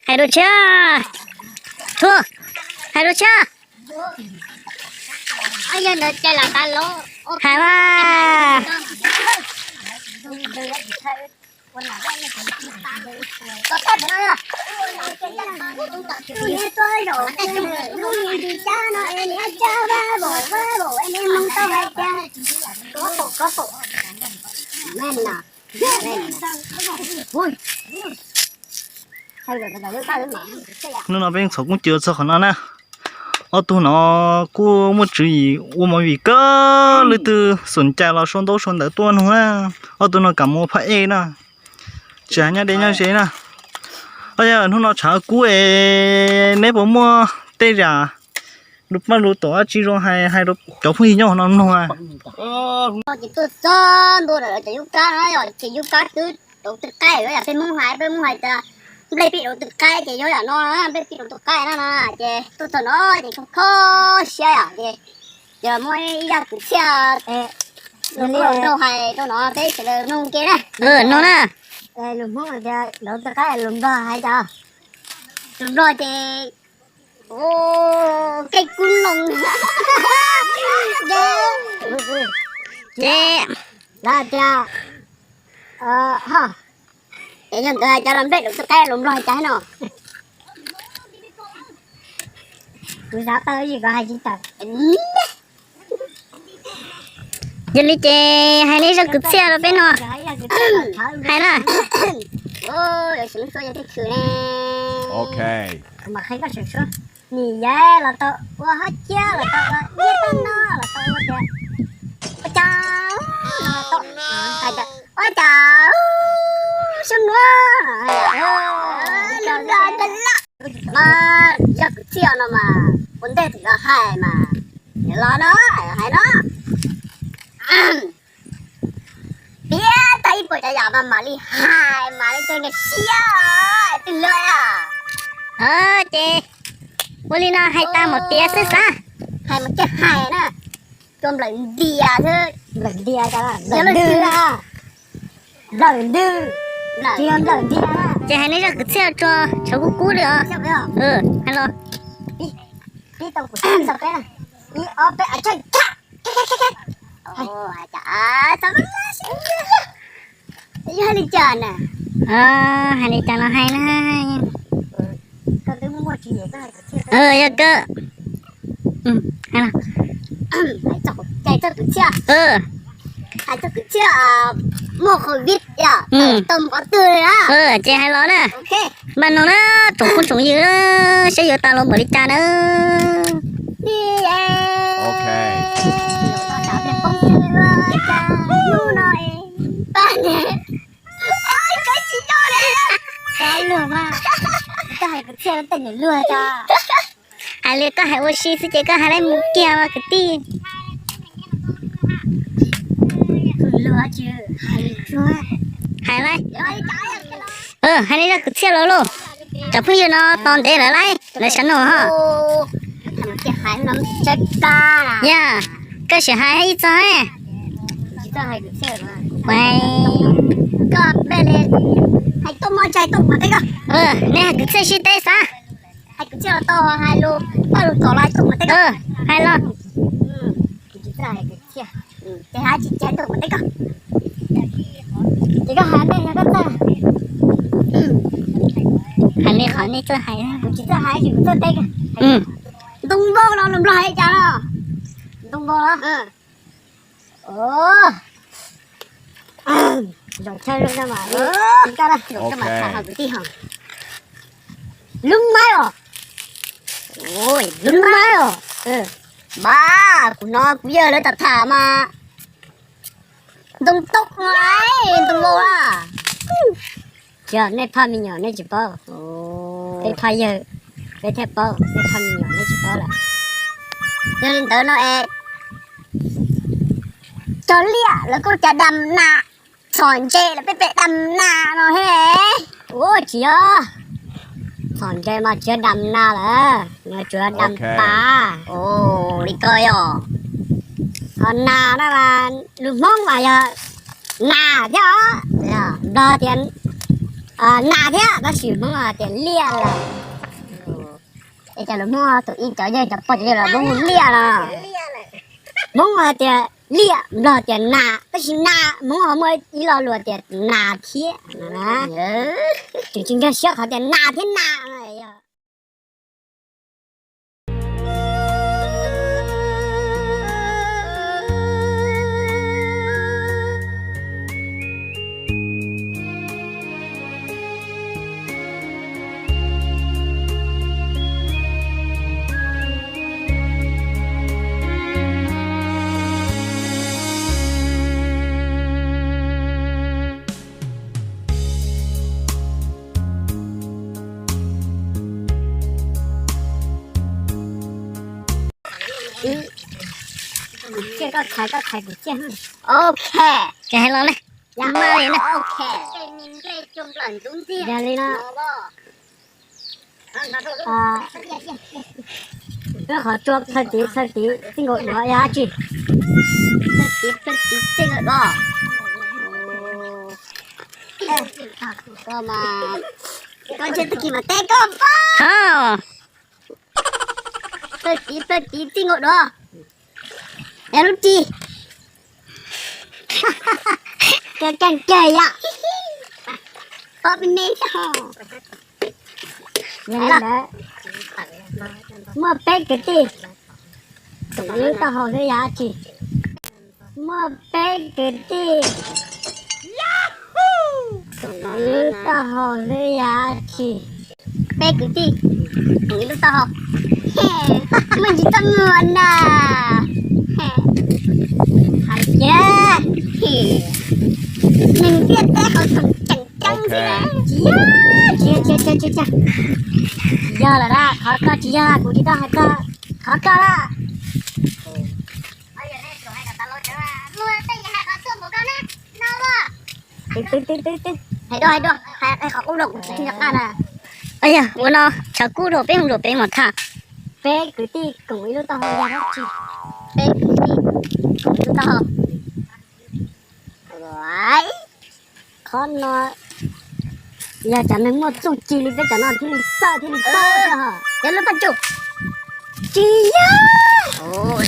Hais dua tshiab. Thua. Hais dua tshiab. Hais mas. Hnub no peb txhom koob cws txog qhov no na. Ob tug no kuj muaj tswv yim ua movie kawg, leej twg xom cai los sau ntaub sau ntawv tuaj nug na. Ob tug no kam mus ua phaj ej na, tsis hais nyob deb nyob ze na. Yog hnub no tshav kub es neb puas muaj tej zam lus paj lus tuam dab tsi zoo hais hais rau cov phooj ywg nyob hauv no mloog a? Ces tuaj txog ntua cov yub kab no, yog ces yub kab twb rau twg qaib, yog peb Hmoob hais, peb Hmoob hais tias nplej pib rau twg qaib ces yog yam no, nplej pib rau twg qaib no no, ces tuaj txog no ces kho kho siab yom, ces yog muaj ib zaj kwv txhiaj nrog hais rau no peb sawv daws mloog ke na. No na. Lus Hmoob tias rau twg qaib, lus Nplog hais cas? Lus Nplog ces kev kub loo. Ces lawv tias, ho, es yog nkawd hais cas los nplej rau twg qaib, lus Nplog hais cas no? Kuv xav tau ib yam ko hais tsis tawm. Yog li ces hais nej zaj kwv txhiaj rau peb no. Hais na. Nim yav los tau ua hab ciab los tau ua, niaj tag no los tau ua tias, ua cas, ua cas, sab nuav, zaj kwv txhiaj no mas ua ntej twm los hais mas, los no, hais no. Piav tag ib puas tsav yam mas mam li hais, mam li txog nkag siab twg luag. Ces ua li no hais tag mam piav xwb xav. Hais mas coj hais na, coj nplawm ntias xwb. Nplawm ntias, nplawm ntwg, nplawm ntwg, tsis yog nplawm ntias. Ces hais nej zaj kwv txhiaj rau tshav kub kub li os. Hais los. Ib, ob, peb, yog hais li cas na? Hais li cas los hais na. Yog kawg. Hais txog kwv txhiaj, hais txog kwv txhiaj muaj covid yom, tau mus qhov twg na. Ces hais los na. Npaj no na, tsoom phooj tsoom ywg, saib yuav tas los npaum li cas na. Hais li koj hais ua si xwb ces koj hais laiv mus kiag mas kwv tij. Hais laiv, hais nej zaj kwv txhiaj los lauj. Cov phooj ywg no tos ntev lawm lauj, lawv sawv noj ho. Yog, koj sim hais ib txog. Nej hais kwv txhiaj sib teb xav. Hais los. Hais li qhov nej txawj hais. Ntoo npau los lus Nplog hais cas no? Ntoo npau los. Zaum chaw zoo no mas, lub maiv os. Lub maiv os. Npab, kuv hnov kuv yawg lawv tham tham mas ntoo tau, ntoo npau a. Tsis, nej phaj me nyuam nej tsis paub. Peb phaj yawg, peb thiaj paub, nej phaj me nyuam nej tsis paub lawm. Yog li ntawd no es, cog liaj lawv kuj cas dam nas, txhom ntses lawv peb pem dam nas no he. Ua tsis yog, txhom ntses mas tsis yog dam nas lawm, tsuas yog dam pas. Li ko yog, ho nas no mas lus Hmoob mas yog nas thiab os. Nplog tias nas thiab, tab sis Hmoob tias liaj lawm. Es cov lus Hmoob tus ib cov yog cov pog cov yawg los Hmoob hu liaj no. Hmoob hais tias liaj, Nplog tias nas, tab sis nas Hmoob ho muaj ib lo lus tias nas thiab. Tseem tsis nkag siab qhov tias nas thiab nas no. Kuv ciaj koj khaiv, koj khaiv kuv ciaj. Ok, ces hais los ne. Mas li ne. Ok. Yog li no. Wb qhov tsua txhawj tiv txhawj tiv txij nkaus duav yog dab tsi? Txhawj tiv txhawj tiv txij nkaus duav. Koj mas, koj ntshe tag kis mas teb koj pab. Txhawj tiv txhawj tiv txij nkaus duav. Yog lub ris. Kawg kawg yom. Pom me me. Muaj peb kwv tij koom ib lub taub hau xwb yog dab tsi? Muaj peb kwv tij koom ib lub taub hau xwb yog dab tsi? Peb kwv tij koom ib lub taub hau. Muaj ntsis txaj muag na. Hais tias neeg ntiaj teb qhov tseem ceeb xwb. Tsis yog, tsis yog, tsis yog, tsis yog. Tsis yog lawm na, qhov koj tsis yog, kuv tsis tau hais koj, qhov koj na. Hais dua, hais dua, hais qhov qub rau kuv tsis qab na. Yog ua no, tshav kub rau peb mus rau peb mam tham. Peb kwv tij koom ib lub taub hau yog dab tsi? Peb kwv tij koom ib lub taub hau. Qhov no yog cov neeg muaj txuj ci li peb cov no thiaj li txawj thiaj li paub thiab ho. Yog lub pob tsuas? Tsis yog.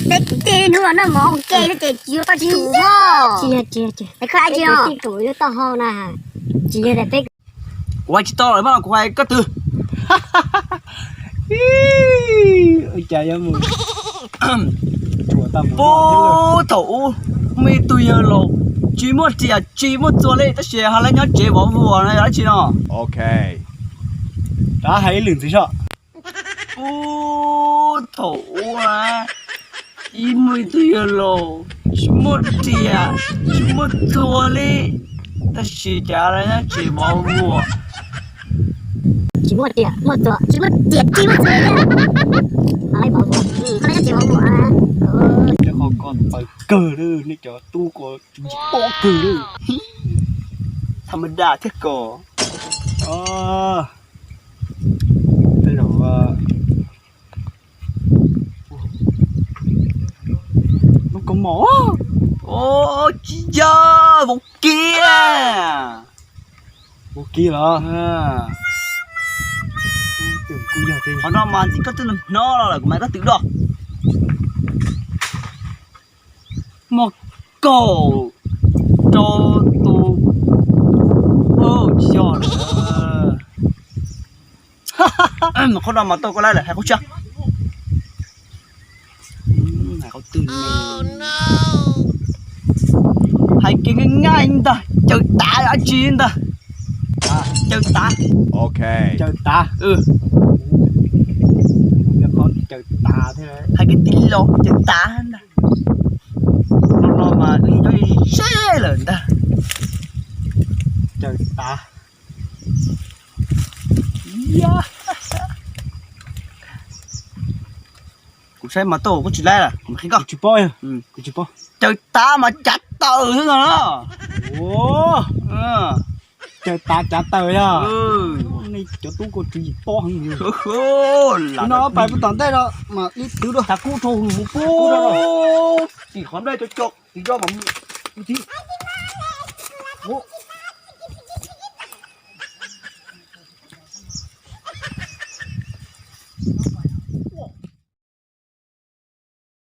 Peb kwv tij hnub los noj mov ua ke xwb ces tsis yog pob tsuas. Tsis yog, tsis yog, tsis yog. Peb kwv tij koom ib lub taub hau na, tsis yog tias peb. Kuv hais tsis tau lawm mas kuv hais koj twg. Cas yuav mus. Puag thaum ub muaj ib tug yawg laus tsis muaj riam tsis muaj txuas li tab sis ho lawv nyob tsev vov vuas no yog dab tsi no? Ok, rov hais ib lwm ntxiv soj. Puag thaum ub ib muaj ib tug yawg laus tsis muaj riam tsis muaj txuas li tab sis cas lawv nyob tsev vov vuas. Tsis muaj riam muaj txuas, tsis muaj riam tsis muaj txuas li. Ho lawv vov vuas, ho lawv nyob tsev vov vuas. Cov qhov ko txawv kawg li, nej cov tub ko tsis paub kawg li. Tham ma das thiab ko. Tej zaum lub kaus mom. Tsis yog, vauv kiv. Vauv kiv los? Qhov no mas ntxim koj twb hnov los lawm kuv mam koj twv do. Muaj kaum rau tus. Tsis yog lawm. Qhov no mas tau koj laib lawm, hais qhov tshiab. Hais qhov twg? Hais kev nqaij nqaij ntag, caws tav dab tsi ntag. Caws tav. Caws tav. Caws tav thiab. Hais kev tij laug caws tav ntag. Los los mas wb nyob seb lawm ntag. Caws tav. Kuv saib mas tau kuv tsis laib lawm, kuv qhia koj. Tsis paub, kuv tsis paub. Caws tav mas cav taws xwb no. Caws tav cav taws yog. Nej cov tub ko tswv yim tob heev li. Kuv no pais puag tom ntej no mas ib twv dua. Thav kub rau mus pub. Tim qhov nplej cov cov tim do mas mus tim.